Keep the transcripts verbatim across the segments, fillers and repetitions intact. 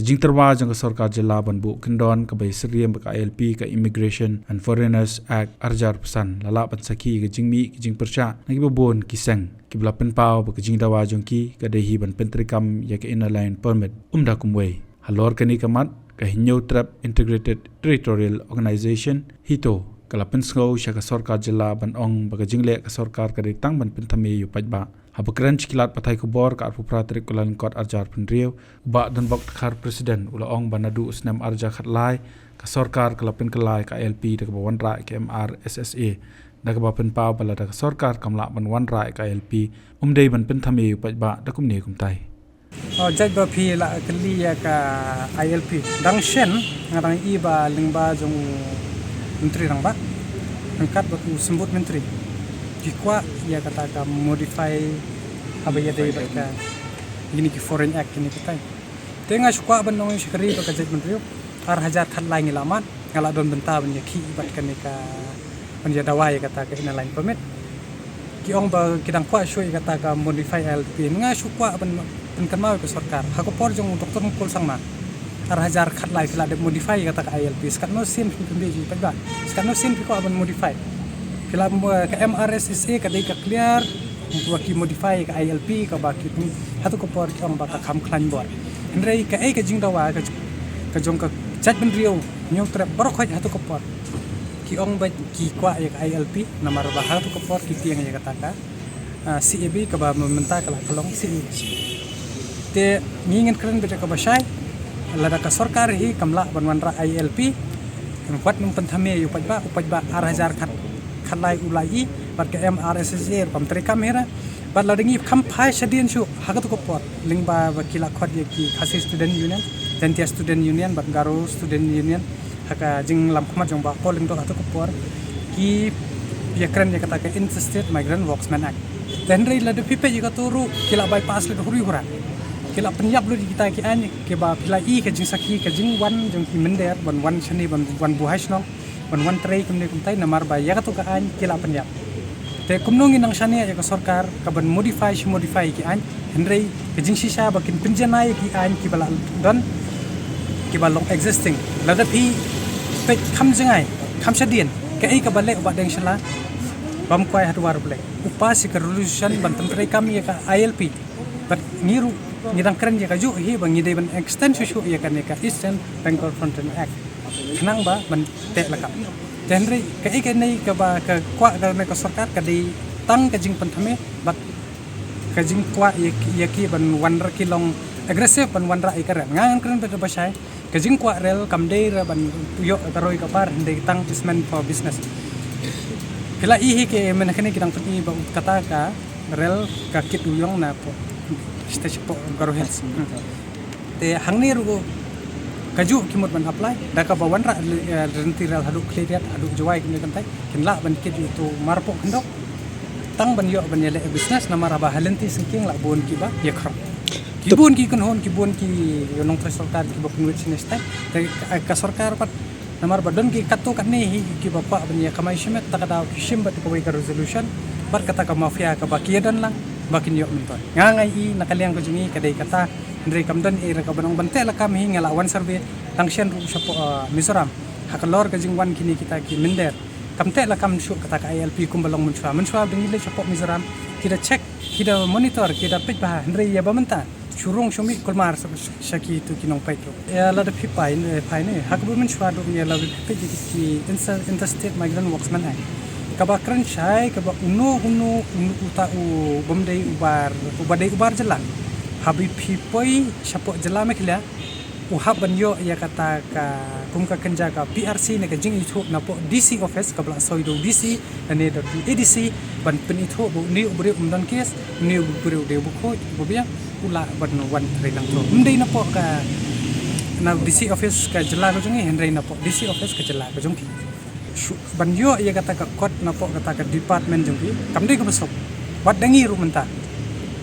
Ka jingtyrwa jong ka sorkar jylla ban buh kyndon kaba ïasyriem bad ka I L P, ka Immigration and Foreigners Act ar hajar arphew san, la lah ban sakhi ka jingmih ka jingpyrshah na kiba bun ki seng kiba la pynpaw ba ka jingdawa jong ki ka dei hi ban pyntreikam ïa ka Inner Line Permit. Ym da kumwei, halor kane ka mat, ka Hynñiewtrep Integrated Territorial Organization, HITO, ka la pynsngew sha ka sorkar jylla ban ong ba ka jingleh ka sorkar ka dei tang ban pynthame ïa u paidbah. Haba kren sha ki lad pathai khubor ka arphew phra tarik Kyllalyngkot ar hajar arphew hynriew, u Bah Donbok Dkhar, President, u la ong ba naduh u snem ar hajar khatlai, ka sorkar ka la pynkylla ïa ka I L P da kaba wanrah ïa ka M R S S A, da kaba pynpaw ba lada ka sorkar kam lah ban wanrah ïa ka I L P, ym dei ban pynthame ïa u paidbah da kumne kumtai. Oh, jait ba phi la kylli ïa ka I L P. Dang shen, nga dang i ba lyngba jong u Myntri Rangbah ryngkat bad u Symbud Myntri, ki kwah ïa kata ka modify haba ïadei bad ka, kine ki Foreign Act, kine kitai. Te nga shu kwah ban ong shakri ba ka jaitbynriew, ar hajar khatlai ngi la mad, nga la don bynta ban ïakhih bad kane ka, ban ïadawa ïa kata ka Inner Line Permit. Ki ong ba ki dang kwah shuh ïa kata ka modify I L P. Nga shu kwah ban pynkynmaw ïa ka sorkar, ha ka por jong u Doctor Mukul Sangma, ar hajar khatlai phi la dep modify ïa kata ka I L P. Sa katno sien phi pynbeit ïa u paidbah, sa katno sien phi kwah ban modify. Phi la mo-, ka M R S S A ka dei ka clear ba ki modify ïa ka I L P, kaba ki, hato ka por ki ong ba ka kham khlaiñ bor. Hynrei kaei ka jingdawa ka, ka jong ka jaitbynriew Hynñiewtrep baroh khoit hato ka por, ki ong ba ki kwah ïa ka I L P, namar ba hato ka por ki tieng ïa kata ka, ah, C A B, kaba mynta ka la ka long C A B. Te ngi ngin kren beit ïa kaba shai, lada ka sorkar hi kam lah ban wanrah I L P, wat nym pynthame ïa u paidbah, u paidbah ar hajar khat, khatlai u la i, bad ka M R S S A ruh kam treikam hi ra. Bad lada ngi kham phai shadien shuh ha kato ka por, lyngba ba ki la khot ïa ki Khasi Student Union, Jaintia Student Union bad Garo Student Union, ha ka jinglam khmat jong Bah Paul Lyngdoh ha kato ka por, ki ïakren ïa kata ka Interstate Migrant Workmen Act. Te hynrei lada phi peit ïa kato ruh ki la bypass lut huri hura. Ki la pynïap lut ïa kita ki aiñ, kiba phi la i ka jingsakhi ka jingwan jong ki mynder ban wan shane, ban wan buhai shnong, ban wan trei kumne kumtai, namar ba ïa kato ka aiñ ki la pynïap. Te kumno ngin nang shaniah ïa ka sorkar ka ban modify shi modify ki aiñ, hynrei ka jingshisha ba kin pynjanai ïa ki aiñ kiba la don, kiba long existing. Lada phi peit kham jngai, kham shadien, kaei kaba leh u Bah Deng Shylla, bam kwai ha dwar U Blei, u pass ïa ka resolution ban pyntreikam ïa ka I L P. Bad ngi ruh ngi dang kren ïa kajuh hi ba ngi dei ban extend shuh shuh ïa kane ka Eastern Bengal Frontier Act, khnang ba ban teh lakam. Te hynrei kaei kane kaba ka kwah kane ka sorkar ka dei tang ka jingpynthame bad ka jingkwah ïa, ïa ki ban wanrah, ki long aggressive ban wanrah ïa ka rel. Nga ngan kren beit ba shai, ka jingkwah rel kam dei re ban ïoh ka roi ka par, hynrei tang is meant for business. Phi la i hi ki mynta kane ki dang pyni ba u kata ka rel ka kit u ïong na poh station poh Garo Hills. Hmm. Te hangne ruh kajuh ki mut ban apply, da kaba wanrah, eh, lynti rel haduh Khliehriat, haduh Jowai kumne kumtai, kin lah ban kit ïa uto u mar poh khyndew, tang ban ïoh ban ïaleh business, namar ba ha lynti syngkien la bun kiba ïakhrong. Ki bun ki kynhun, ki bun ki nongtrei sorkar kiba pynwit shane shatai. Te ka, ka sorkar pat, namar ba don ki katto katne hi kiba kwah ban ïa kamai shimet, ta ka daw ki shim bad kawei ka resolution bad kata ka mafia kaba ki ïadon lang ba kin ïoh myntoi. Nga nga i na ka liang ka jong ngi ka dei kata, hynrei kam don ei re ka ban ong ban teh lakam hi. Nga la wan survey tang shen ruh shapoh, ah, Mizoram, ha ka lor ka jingwan kine kita ki mynder. Kam teh lakam shuh kata ka I L P kumba long mynshuwa. Mynshuwa ba ngi leit shapoh Mizoram, ki da check, ki da monitor, ki da peit bha, hynrei ïa ba mynta shu rung shu mih kulmar sha, sha, sha kito ki nongpeit ruh. Ïa lada phi phai ne, phai ne, ha kaba mynshuwa ruh ïa lada phi peit ïa ki Inter-, Interstate Migrant Workmen Act, kaba kren shai kaba uno uno uno uta u bym dei u bar, uba dei u bar jylla, haba phi poi shapoh jylla Meghalaya, u hap ban ïoh ïa kata ka, kum ka kynja ka P R C ne ka jingithuh napoh D C office, kaba la soi da u D C lane da u A D C ban pynithuh ba une u briew um don case, une u briew u dei u bakhuid, u babiang, u lah ban wan trei nangto. Ym dei napoh ka, na D C office ka jylla ka jong ngi, hynrei napoh D C office ka jylla ka jong ki. Shu, ban ïoh ïa kata ka kot napoh kata ka department jong ki kam dei kaba suk. Wat da ngi ruh mynta,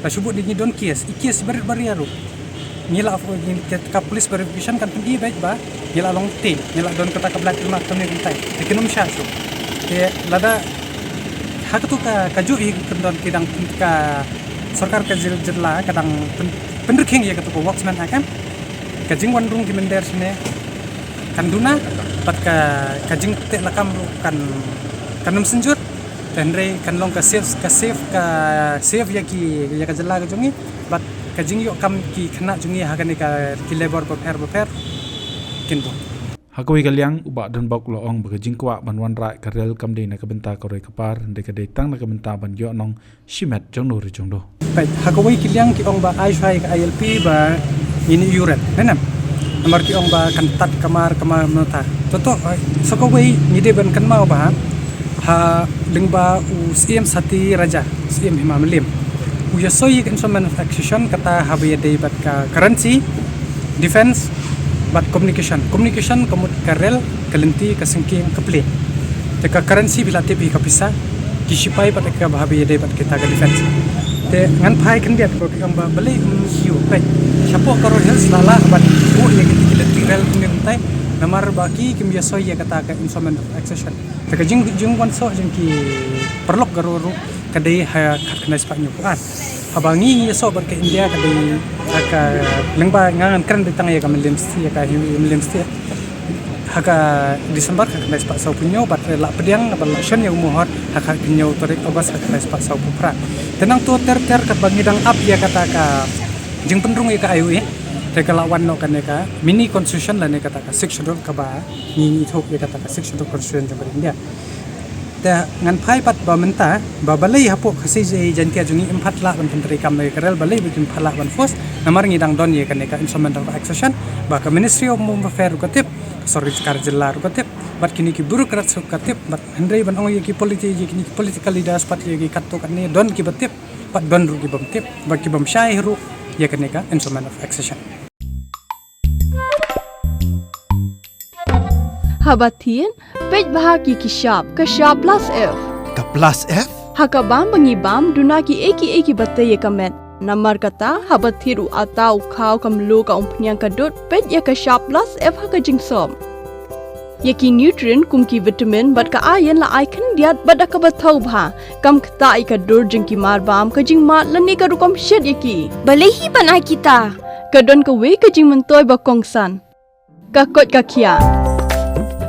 la shu bud ngi don case, i case barit baria ruh, ngi la, ngi, ka police verification kan pyni beit ba ngi la long te, ngi la don kata ka black mark kumne kumtai. Te kin ym shah shuh. Te lada ha kato ka, kajuh hi ka kyndon ki dang, ka sorkar ka jyl-, jylla ka dang pyn-, pynrkhing ïa kato ka Workmen Act, em. Ka jingwan rung ki mynder shane kan duna, bad ka, ka jingteh lakam ruh kan, kan ym synjur. Te hynrei kan long ka save, ka save, ka save ïa ki, ïa ka jylla ka jong ngi, bad ka jingïoh kam ki khynnah jong ngi ha kane ka ki labor bapher bapher kin bun. Ha kawei ka liang, u Bah Donbok u la ong ba ka jingkwah ban wanrah ka rel kam dei na ka bynta ka roi ka par, hynrei ka dei tang na ka bynta ban ïoh nong shimet jong no re jong no. Peit, ha kawei ki liang ki ong ba ai shuwa ïa ka I L P ba ngin ïoh ret, ne em? Namar ki ong ba kan tad ka mar, ka mar mynta. To to, eh, sa kawei ngi dei ban kynmaw ba ha, ha lyngba u Syiem Sathiraja, Syiem Hima Mylliem, u ïasoi ïa ka Instrument of Accession kata haba ïadei bad ka currency, defense, bad communication. Communication ka mut ka rel, ka lynti, ka syngkien, ka plie. Te ka currency phi la tip hi ka pisa, ki shipai pat ka ba haba ïadei bad kita ka defense. Te ngan phai khyndiat ko ki ong ba balei, mm, ïoh, peit. Shapoh Garo Hills la lah ban buh ïa kita ki lynti rel kumne kumtai. Namar ba ki kim ïasoi ïa kata ka Instrument of Accession. Te ka jing, jingwan soh jong ki paralok Garo ruh ka dei ha khatkhyndai spah hynñiewphew ar. Haba ngi ngi ïasoh bad ka India ka dei ha ka lyngba, nga ngan kren dei tang ïa ka Mylliem State, ïa ka Hima Mylliem State. Ha ka December khatkhyndai spah sawphew hynñiew bad la pdiang bad la shon ïa u mohor ha ka khathynñiew tarik August khatkhyndai spah sawphew phra. Te nangta ter ter katba ngi dang ap ïa kata ka jingpynrung ïa ka I O A, te ka la wan noh kane ka mini constitution lane kata ka Sixth Schedule kaba ngi ngi thuh ïa kata ka Sixth Schedule constitution jong ka India. Te ngan phai pat ba mynta, ba balei hapoh ka C J A Jaintia jong ngi ym pat lah ban pyntreikam ïa ka rel, balei ba kim pat lah ban force, namar ngi dang don ïa kane ka Instrument of Accession, ba ka Ministry of Home Affairs ruh ka tip, ka sorkar jylla ruh ka tip, bad kine ki bureaucrats ruh ka tip, bad hynrei ban ong ïa ki politi-, ïa kine ki political leaders pat ïa ki katto katne don kiba tip, bad don ruh ki bym tip, bad ki bym shai ruh ïa kane ka Instrument of Accession. Haba thied, peit bha ki ki shap, ka shap plus F. Ka plus F? Ha ka bam ba ngi bam, duna kiei kiei kiba tei ïa ka met. Namar kata, haba thied u atta, u khaw, ka mluh, ka umphniang, ka dud, peit ïa ka shap plus F ha ka jingsop. Ïa ki nutrient kum ki vitamin bad ka iron la ai khyndiat bad da kaba thaw bha. Kam ktah ïa ka dur jong ki mar bam, ka jingmad lane ka rukom shet ïa ki. Balei hi ban ai kita? Ka don kawei ka jingmyntoi ba kongsan. Ka koit ka khiah.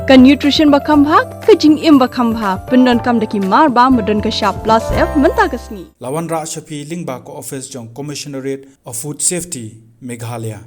Ka nutrition ba kham bha, ka jingim ba kham bha. Pyndonkam da ki mar bam ba don ka shap plus F mynta ka sngi. La wanrah sha phi lyngba ka office jong Commissionerate of Food Safety, Meghalaya.